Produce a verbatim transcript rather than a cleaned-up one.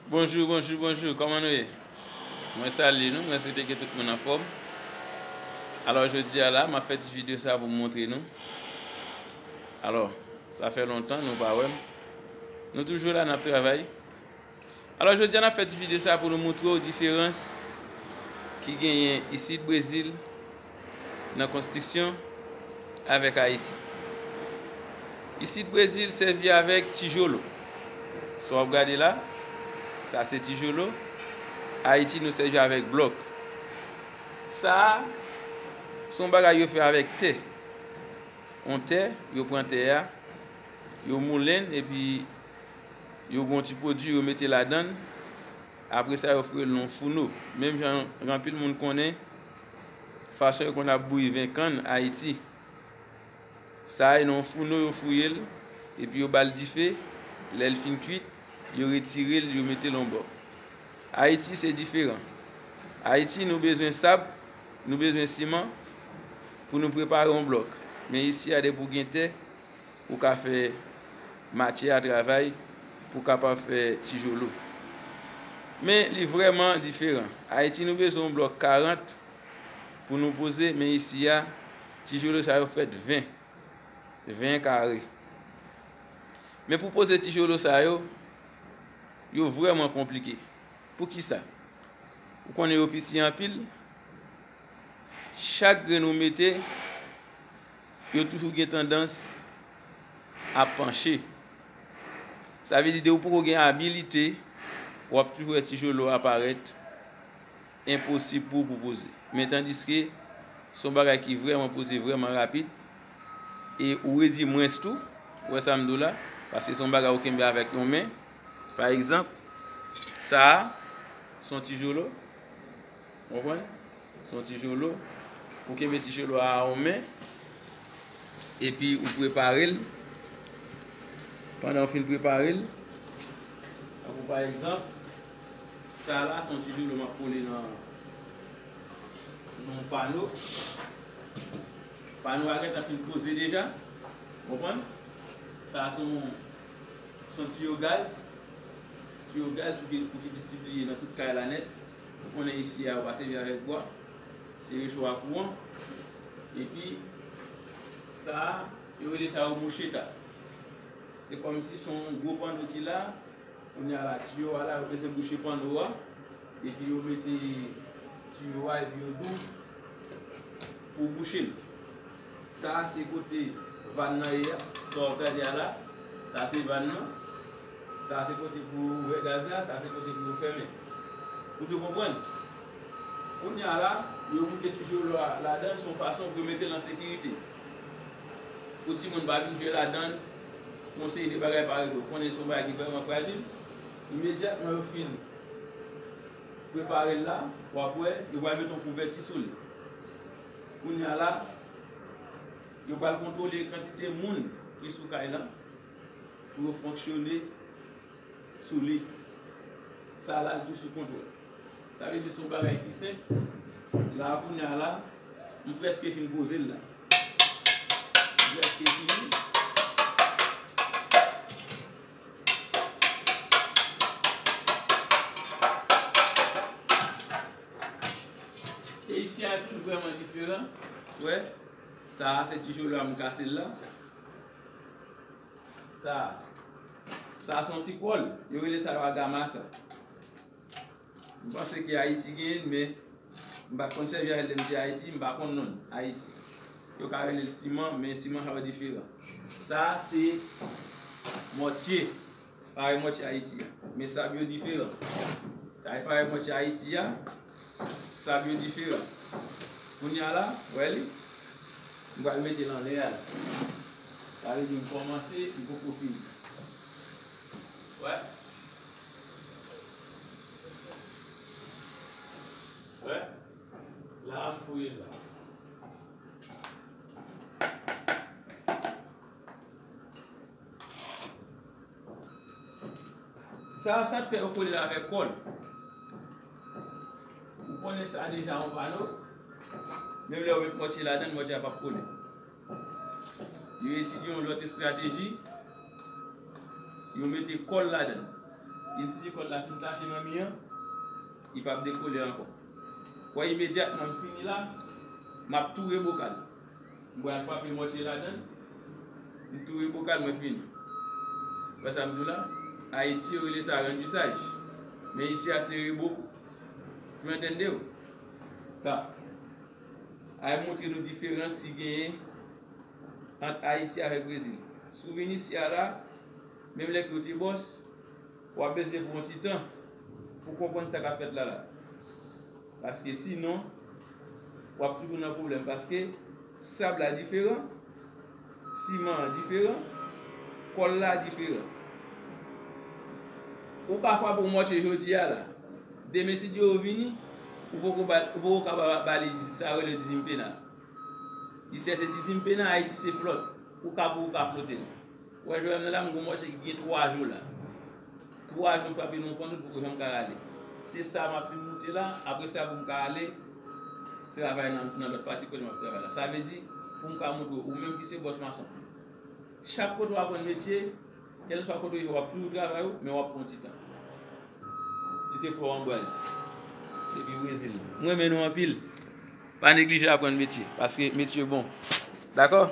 Bonjou, bonjou, bonjou, kòman nou ye? Mwen salye nou, mwen swete ke tout moun anfòm. Alò, jodi a la, m ap fè ti videyo sa pou m montre nou. Alò, sa fè lontan nou pa wè m. Nou toujou la, n ap travay. Alò, jodi a, n ap fè ti videyo sa pou nou montre w diferans ki genyen isit Brezil nan konstriksyon avèk Ayiti. Isit Brezil sèvi avèk tijolo. Sa w ap gade la, sa se tijolo. Ayiti, nou sèvi avèk blòk. Sa a, se yon bagay yo fè avèk tè. Yon tè, yo pran tè a, yo moulen l, epi yo gen yon ti pwodui, yo mete ladan l. Apre sa, yo foure l nan yon founo. Menm jan anpil moun konnen, fason yo konn ap bouyi ven kann Ayiti. Sa a, e nan yon founo yo fouye l, epi yo ba l dife. Lè l fin kuit, yo retire l, yo mete l yon bò. Ayiti, se diferan. Ayiti, nou bezwen sab, nou bezwen siman pou nou prepare yon blòk. Men isi a, depi w gen tè, ou ka fè matyè a travay pou w kapab fè tijolo. Men li vrèman diferan. Ayiti, nou bezwen yon blòk karant pou nou poze, men isi a, tijolo sa yo fèt ven, ven kare. Men pou poze tijolo sa yo, yo vrèman konplike. Poukisa? Ou konnen yo piti anpil, chak grenn ou mete, yo toujou gen tandans ap panche. Sa vle di, depi w poko gen abilite, w ap toujou wè tijolo a parèt enposib pou w pou poze. Men tandiske se yon bagay ki vrèman poze vrèman rapid, e ou redi mwens tou, ou wè sa m di w la, paske se yon bagay ou kenbe avèk yon men. Pa egzanp, sa a, se yon tijolo, konprann? Se yon tijolo. Ou kenbe tijolo a a yon men, epi ou prepare l. Pandan w fin prepare l, tankou pa egzanp, sa a la, se yon tijolo m ap kole nan, nan yon pano. Pano a gentan fin poze deja. Konprann? Sa a se yon, se yon tiyo gaz. Tiyo gaz pou ki, pou ki distribiye nan tout kay la nèt. Ou konnen isi a, yo pa sèvi avèk bwa. Se recho a kouran. Epi, sa a, yo rele sa yo moucheta. Se kòmsi se yon gwo pano ki la, kounye a la, tiyo a la, yo bezwen bouche pano a, epi yo mete tiyo a, epi yo dou pou bouche l. Sa a se kote vàn nan ye a, sa w ap gade a la, sa se vàn nan, sa se kote pou ouvè gaz la, sa se kote pou yo fèmen. Ou te konprann? Kounye a la, yo bouke tijolo a ladan l, se yon fason pou yo mete l an sekirite. Pou timoun pa vin jwe ladan l, pou yon seri de bagay pa rive. Ou konnen se yon bagay ki vrèman frajil. Imedyatman yo fin prepare l la, w ap wè, yo pral mete yon kouvèti sou li. Kounye a la, yo pral kontwole kantite moun ki sou kay la pou yo fonksyone sou li. Sa la, l tou sou kontwòl. Sa vle di se yon bagay ki senp. La, kounye a la, m prèske fin poze l la. M prèske fini. E isi a tou vrèman diferan. Wè, sa a se tijolo a m kase l la. Sa, sa se yon ti kòl. Yo rele sa yo agamasa. M panse ke Ayiti genyen l, men m pa t konn sèvi avè l lè m te Ayiti, m pa konn non l, Ayiti. Yo ka rele l siman, men siman sa yo diferan. Sa se mòtye, parèy mòtye Ayiti a, men sab yo diferan. Sa e parèy mòtye Ayiti a, sab yo diferan. Kounye a la, wè li, m pral mete l anlè a la. Sa vle di m kòmanse, m poko fini. Wè. Wè. La a m fouye l la. Sa, sa t fè yo kole l avèk kòl. Ou konnen sa deja yon pano. Menm lè yo met mòtye ladan l, mòtye a p ap kole. Yo etidye yon lòt estrateji. Yo mete kòl ladan l. Li di di kòd la fin tache nan mi an, li p ap dekole ankò. Wè, imedyatman m fini la, m ap toure bokal. M pral frape mòtye ladan, m toure bokal, mwen fini. Wè sa m di w la? Ayiti, yo rele sa rann di saj. Men isi a se rebokou. Tú me entiendes? Sa. Ay montre nou diferans ki genyen ant Ayiti avèk Brezil. Si w vin isi a la, menm lè ke w te bòs, w ap bezwen pran yon ti tan pou w konprann sa k ap fèt la la. Paske sinon, w ap toujou nan pwoblèm. Paske sab la diferan, siman an diferan, kòl la diferan. Ou ka frape yon mòtye jodi a la. Demen, si Dye vle, ou poko ba, ou poko ka ba, ba li sa yo rele dizim pena. Isi a se dizim pena, Ayiti se flòt. Ou ka pou ou ka flote l. Ou wè, jodi a la, m gon mòtye ki gen twa jou la. Twa jou m frape nan yon pònn, li poko janm ka rale. Se sa m ap fin moute la, apre sa pou m ka ale travay nan, nan lòt pati kote m ap travay la. Sa vle di, pou m ka montre w, ou menm ki se bòs mason, chak kote w aprann metye, kèlkeswa kote w ye, w ap toujou travay ou, men w ap pran ti tan. Se te frè w Anbwaz, depi Brezil. M renmen nou anpil. Pa neglije aprann metye, paske metye bon. Dakò?